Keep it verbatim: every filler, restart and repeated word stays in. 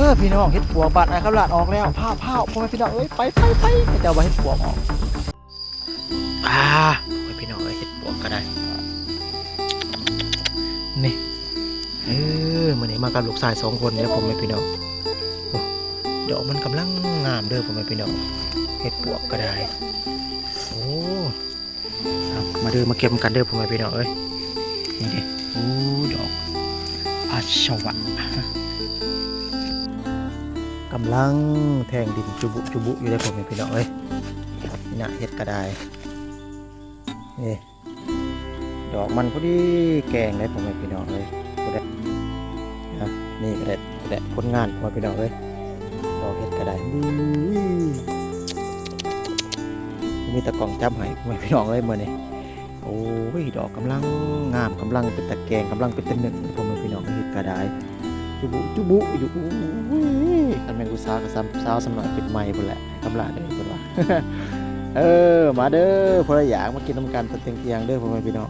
เออพี่น้อง เห็ดปวกบ้านอ้ายคำลาดออกแล้ว พาวๆ พ่อแม่พี่น้องเอ้ย ไปไปไป เขาเจ้าว่าเห็ดปวกออก อ่า พ่อแม่พี่น้องเอ้ย เห็ดปวกก็ได้ นี่ เออ มื้อนี้มากับลูกชายสองคนเนี่ย พ่อแม่พี่น้อง โอ้ ดอกมันกำลังงามเด้อ พ่อแม่พี่น้อง เห็ดปวกก็ได้ โอ้ เอา มาเด้อ มาเก็บกันเด้อ พ่อแม่พี่น้องเอ้ย นี่เด้ โอ้ ดอก อาชวะ กำลังแทงดินจุบุจุบุอยู่เด้อ พ่อแม่พี่น้องเอ้ย นี่นะ เห็ดก็ได้ นี่ ดอกมันพอดีแกงเลย พ่อแม่พี่น้องเอ้ย ผู้ใด นะ นี่ก็ได้ ผู้ใด ผลงาน พ่อแม่พี่น้องเอ้ย ดอกเห็ดก็ได้ อุ้ย มีตะกล้องจับให้ พ่อแม่พี่น้องเอ้ย มื้อนี้ โอ้ย ดอกกำลังงาม กำลังเป็นตะแกง กำลังเป็นตะหนึ่ง พ่อแม่พี่น้อง เห็ดก็ได้ จุบุจุบุอยู่ โอ้ย คันแม่นผู้สาวก็ซ้ำ สาวซ้ำหน่อยเป็นไม้พุ่นแหละ กำลาเด้อ เพิ่นว่า เออ มาเด้อ ผู้ใดอยากมากินนำกันตอนเที่ยงๆ เด้อ พ่อแม่พี่น้อง